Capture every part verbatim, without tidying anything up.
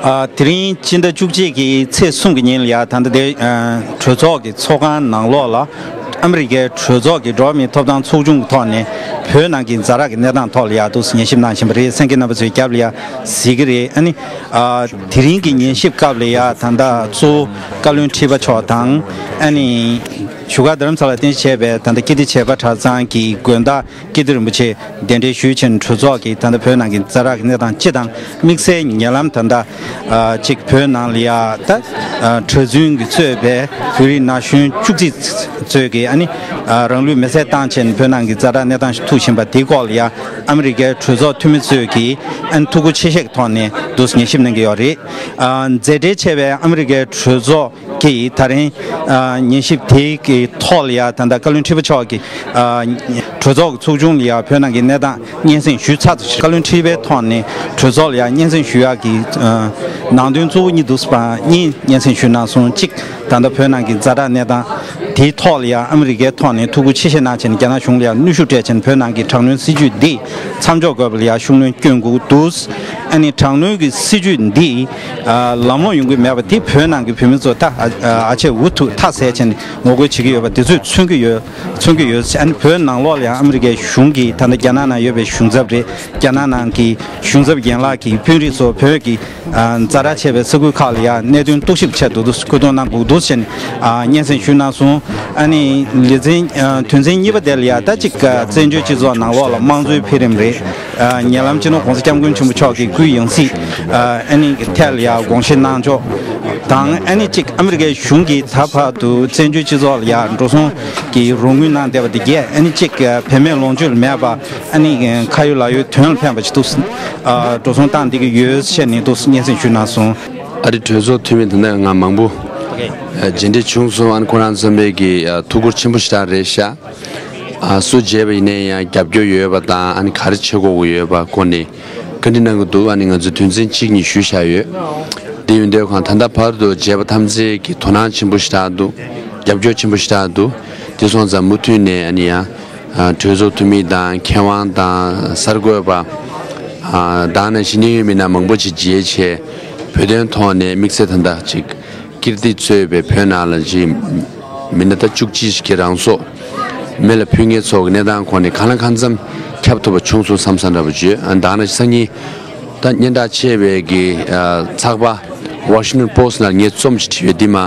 ཨ། དེ་རིང་སྤྱི་ཟླ་བཅུ་གཅིག་གི་ཚེས་གསུམ་གྱི་ཉིན་ལ་ཡ། ད་ལྟ་དེ་ཨ་གྲོས་ཚོགས་ཀྱི་ཚོགས་ཁང་ནང་ལོགས་ལ་ཨ་མི་རི་ཀའི་གྲོས་ཚོགས་ཀྱི་འགྲོ་བ་མིའི་ཐོབ་ཐང་ཚོགས་ཆུང་གི་ཐོག་ནས་བོད་ནང་གི་ཛ་དྲག་གི་གནས་སྟངས་ཐོག་ལ་ཡ་འདུག་སེ་ཉན་ཞིབ་གནང་བཞིན་པ་རེད། གསན་མཁན་རྣམ་པ་ཚོའི་རྒྱབ་ལ་ཡ་གཟིགས་ཀྱི་རེད། ཨ་ནི་ཨ་དེ་རིང་གི་ཉན་ཞིབ་སྐབས་ལ་ཡ། ད་ལྟ་གཙོ་བོ་བཀའ་བློན་ཁྲི་པ་མཆོག་དང་། ཨ་ནི་བཞུགས་སྒར་རྡ་རམ་ས་ལར་རྟེན་གཞི་བྱས་པའི་ད་ལྟ་ཀིརྟི་བྱེས་པ་གྲྭ་ཚང་གི་དགོན་བདག་ཀིརྟི་རིན་པོ་ཆེ་གདན་འདྲེན་ཞུས་བྱས་ནས། གྲོས་ཚོགས་ཀྱིས་ད་ལྟ་བོད་ནང་གི་ཛ་དྲག་གི་གནས་སྟངས་སྤྱི་དང་། དམིགས་བསལ་ཉེ་ལམ་ད་ལྟ་ཨ་གཅིག་བོད་ནང་ལ་ཡ་ད་ཨ་གྲྭ་བཙུན་གྱིས་གཙོས་པའི་བོད་རིགས་ན་གཞོན་བཅུ་གཅིག་ཙམ་གྱིས་ཨ་ནི་ཨ་རང་ལུས་མེར་སྲེག་བཏང་བྱས་ནས་བོད་ནང་གི་ཛ་དྲག་གནས་སྟངས་ཤིག་ཐུག་བཞིན་པ་དེའི་སྐོར་ལ་ཡ། ཨ་མི་རི་ཀའི་གྲོས་ཚོགས་འཐུས་མི་ཚོས་ཀྱིས་ཨ་ནི་ཐུགས་ཁུར་ཆེ་བཞེས་ཀྱི་ཐོག་ནས་འདུག་སེ་ཉན་ཞིབ་གནང་གི་ཡོད་རེད། ཨ་མཛད་བྲེལ་ཆེ་བའི་ཨ་མི་རི་ཀའི་གྲོས་ཚོགས་ཀྱིས་ད་རིང་ཨ་ཉན་ཞིབ་དེའི་གི་ཐོག་ལ་ཡ། ད་ལྟ་བཀའ་བློན་ཁྲི་པ་མཆོག་གིས་ཨ་གྲོས་ཚོགས་ཀྱི་ཚོགས་ཆུང་ལ་ཡ་བོད་ནང་གི་གནས་སྟངས་སྙན་སེང་ཞུས་ཚར་ཚར། བཀའ་བློན་ཁྲི་པའི་ཐོག་ནས་གྲོས་ཚོགས་ལ་ཡ་སྙན་སེང་ཞུ་ཡག་གི་ཨ་ནང་དོན་གཙོ་བོ་གཉིས་འདུག་སེ་པ་གཉིས་སྙན་སེང་ཞུས་གནང་སོང་། གཅིག་ད་ལྟ་བོད་ནང་གི་ཛ་དྲག་གནས་སྟངས་དེའི་ཐོག་ལ་ཡ་ཨ་མི་རི་ཀའི་ཐོག་ནས་ཐུགས་ཁུར་ཆེ་བཞེས་གནང་བྱས་ནས། རྒྱ་ནག་གཞུང་ལ་ཡ་གནོན་ཤུགས་སྤྲད་བྱས་ནས་བོད་ནང་གི་དྲག་གནོན་སྲིད་ཇུས་འདི་མཚམས་འཇོག་དགོས་པ་ལ་ཡ་ཤུགས་སྣོན་སྐྱོན་དགོས་འདུག་ཨ་ནི་དྲག་གནོན་གྱི་སྲིད་ཇུས་འདི་ཨ་ལམ་ལྷོང་ཡོང་གི་མེད་པ་དེ་བོད་ནང་གི་བོད་མི་ཚོ་ད་ཨ་ཨ་ཆད་འུ་ཐུག་མཐའ་ཟད་བྱས་ནས་ངོ་རྒོལ་བྱེད་ཀྱི་ཡོད་པ་དེ་ཚོས་མཚོན་གྱི་ཡོད། མཚོན་གྱི་ཡོད། ཨ་ནི་བོད་ནང་ལོགས་ལ་ཡང་ཨ་མི་རི་ཀའི་གཞུང་གིས་ད་ལྟ་རྒྱ་ནག་ནང་ཡོད་པའི་གཞུང་ཚབ་རེད། རྒྱ་ནག་ནང་གི་གཞུང་ཚབ་ཡན་ལག་གི་དཔོན་རིགས་ཚོ་བོད་ཀྱི་ཨ་ཛ་དྲག་ཆེ་བའི་ས་ཁུལ་ཁག་ལ་ཡང་གནད་དོན་རྟོག་ཞིབ་ཆེད་དུ་སྐུ་གཏོང་གནང་དགོས་འདུག་ཟེར་ནས་ཨ་སྙན་སེང་ཞུས་གནང་སོང་། ཨ་ནི་ལེ་ཚན་ཨ་དོན་ཚན་གཉིས་པ་དེ་ལ་ཡང་ད་ཅིག་ཨ་བཙན་བྱོལ་སྤྱི་ཚོགས་ནང་ལོགས་ལ་དམངས་གཙོའི་འཕེལ་རིམ་རེད། ཨ་ཉེ་ལམ་སྤྱི་ནོར་༸གོང་ས་༸སྐྱབས་མགོན་ཆེན་པོ་མཆོག་གི་སྐུའི་ཡང་སྲིད་ཨ་ཨ་ནི་ཐད་ལ་ཡང་དགོངས་བཞེས་གནང་ཕྱོགས་དང་། ཨ་ནི་ཅིག་ཨ་མི་རི་ཀའི་གཞུང་གིས་ད་བར་དུ་བཙན་བྱོལ་སྤྱི་ཚོགས་ལ་ཡང་འགྲོ་སོང་གི་རོགས་དངུལ་གནང་བསྡད་པ་དེ་གས། ཨ་ནི་ཅིག་བེད་མེད་ལོངས་སྤྱོད་ལ་མེད་པ། ཨ་ནི་ཁ་ཡོད་ལག་ཡོད་དོན་ལ་ཕན་པ་ཅིག་འདུག་ཨ་འགྲོ་སོང་བཏང་བསྡད་ཀྱི་ཡོད་ཟེར་ནས་འདུག་སྙན་སེང་ཞུས་གནང་སོང་། ཨ་རི་གྲོས་ཚོགས་འཐུས་མི་དེ་འདྲ་ང་མང་པོ་ཨ་མཇལ་འཕྲད་བྱུང་སོང་། ཨ་ནི་ཁོ་རང་ཚང་མས་ཀྱི་ཨ་ཐུགས་ཁུར་ཆེན་པོ་ཞེ་དྲག་རེད་ཤག་ཨ་སུ་མཇལ་བ་ཡིན་ན་ཡང་རྒྱབ་སྐྱོར་ཡོད་པ་དང་། ཨ་ནི་ག་རེ་བྱེད་དགོས་ཀྱི་ཡོད་པ་སྐོར་ནས་བཀའ་འདྲི་གནང་གི་འདུག་ཨ་ནི་ང་ཚོས་དོན་ཚན་གཅིག་གཉིས་ཞུས་བཞག་ཡོད། དེ་ཡིན་དུས་གང་ད་ལྟ་བར་དུ་མཇལ་བ་ཐམས་ཅད་ཀྱི་དོ་སྣང་ཆེན་པོ་ཞེ་དྲག་འདུག་རྒྱབ་སྐྱོར་ཆེན་པོ་ཞེ་དྲག་འདུག་དེ་སོང་ཙང་མུ་མཐུད་ནས་ཨ་ནི་ཡང་ཨ་གྲོས་ཚོགས་འཐུས་མི་དང་མཁས་དབང་དང་གསར་འགོད་པ་ཨ་དང་ནང་བཞིན་གནད་ཡོད་མི་སྣ་མང་པོ་ཅིག་མཇལ་བྱས། བོད་དོན་ཐོག་ནས་དམིགས་བསལ་ད་ལྟ་ཅིག་ཀིརྟི་གཙོས་པའི་བོད་ནང་ལ་ཅིག་མི་སྣ་ད་བཅུ་གཅིག་ཞིག་གིས་རང་སྲོག་མེ་ལ་ཕུལ་མཁན་ཚོ་གི་གནས་སྟངས་སྐོར་ནས་གང་ལ་གང་འཚམ་ཁྱབ་ཐུབ་པ་བྱུང་སོང་བསམ་བསམ་འདྲ་པོ་བརྗོད། ཨ་དང་ནང་བཞིན་སང་ཉིན་ད་སྙན་གྲགས་ཆེ་བའི་གི་ཨ་ཚགས་པར་Washington Post ནང་ངས་རྩོམ་ཅིག་བྲིས་ཡོད། འདི་མ་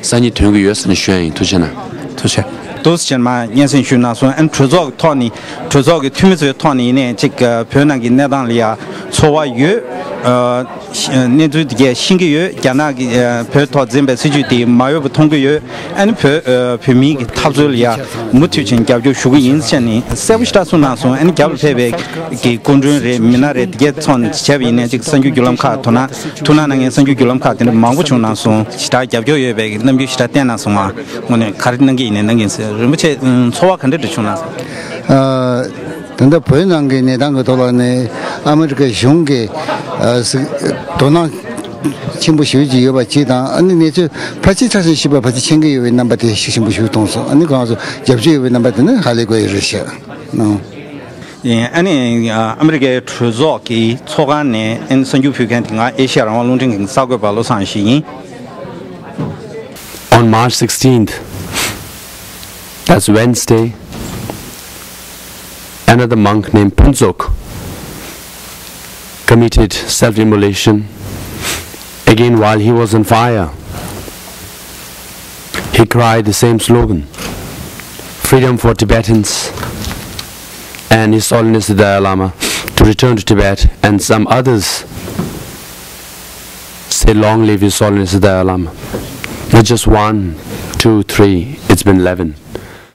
སང་ཉིན་ཐོན་གྱི་ཡོད་ཟེར་ནས་ཞུ་ཡ་ཡིན། ཐུགས་རྗེ་གནང་། ཐུགས་རྗེ། འདུག་སེ་བྱས་ནས་མར་སྙན་སེང་ཞུས་གནང་སོང་། ཨ་ནི་གྲོས་ཚོགས་ཀྱི་ཐོག་ནས། གྲོས་ཚོགས་ཀྱི་འཐུས་མི་ཚོའི་ཐོག་ནས་ཡིན་ནའི་ཅིག་ཨ་བོད་ནང་གི་གནས་སྟངས་ལ་ཡ་ཚོར་བ་ཡོད། ཨ་ཤ་གནས་ཚུལ་དེ་གས་ཤེས་ཀྱི་ཡོད། རྒྱ་ནག་གིས་ཨ་བོད་ཐོག་འཛིན་པའི་སྲིད་བྱུས་དེ་མ་འོས་པ་མཐོང་གི་ཡོད། ཨ་ནི་བོད་ཨ་བོད་མིའི་གི་འཐབ་རྩོད་ལ་ཡ་མུ་མཐུད་བྱས་ནས་རྒྱབ་སྐྱོར་ཞུ་གི་ཡིན་ཟེར་ནས་གསལ་པོ་ཞེ་དྲག་གསུངས་གནང་སོང་། ཨ་ནི་རྒྱབ་ལ་ཕེབས་པའི་གི་སྐུ་མགྲོན་རེད། མི་སྣ་རེད། དེ་གས་ཚོགས་ནས་བྱས་པ་ཡིན་ནའི་ཅིག་གསར་འགྱུར་བརྒྱུད་ལམ་ཁག་དོ་སྣང་ཐུགས་སྣང་གནང་མཁན་གསར་འགྱུར་བརྒྱུད་ལམ་ཁག་དེ་འདྲ་མང་པོ་བྱུང་གནང་སོང་། ཞེ་དྲག་རྒྱབ་སྐྱོར་ཡོད་པའི་རྣམ་འགྱུར་ཞེ་དྲག་བསྟན་གནང་སོང་། ང་དངོས་གནས་ག་རེ་གནང་གི་ཡིན་ནའི་གནང་གི་ཡིན་ཟེར། རིན་པོ་ཆེ་ཚོར་བ་ག་འདྲ་འདྲ་བྱུང་གནང་སོང་། ཨ། ད་ལྟ་བོད་ནང་གི་གནས་སྟངས་ཀྱི་ཐོག་ལ་ནི་ཨ་མི་རི་ཀའི་གཞུང་གིས་ཨ་སི་དོ་སྣང་ཆེན་པོ་ཞུ་གི་ཡོད་པ་གཅིག་དང་། ཨ་ནི་གནས་ཚུལ་ཕལ་ཆེར་ཕྱོགས་ཞེན་ཞིག་པ་ཕལ་ཆེར་མཁྱེན་གྱི་ཡོད་པའི་རྣམ་པ་དེ་ཤུགས་ཆེན་པོ་ཞིག་མཐོང་སོང་། ཨ་ནི་ཁོ་རང་ཚོ་རྒྱབ་སྐྱོར་ཡོད་པའི་རྣམ་པ་དེ་ནི་ཧ་ལས་དགོས་ཡོད་རེད་ཤག་ཨང་། ཡིན། ཨ་ནི་ཨ་མི་རི་ཀའི་གྲོས་ཚོགས་ཀྱི་ཚོགས་ཁང་ནས་ཨ་ནི་གསར་འགྱུར་ཕུལ་མཁན་དེ་ང་ཨེ་ཤ་ཡ་རང་དབང་རླུང་འཕྲིན་ཁང་གི་གསར་འགོད་པ་བློ་བཟང་ཡེ་ཤེས་ཡིན། On March sixteenth, that's Wednesday, another monk named Phuntsog committed self-immolation, again while he was on fire. He cried the same slogan, "Freedom for Tibetans," and His Holiness the Dalai Lama to return to Tibet, and some others say, "Long live His Holiness the Dalai Lama." Not just one, two, three, it's been eleven.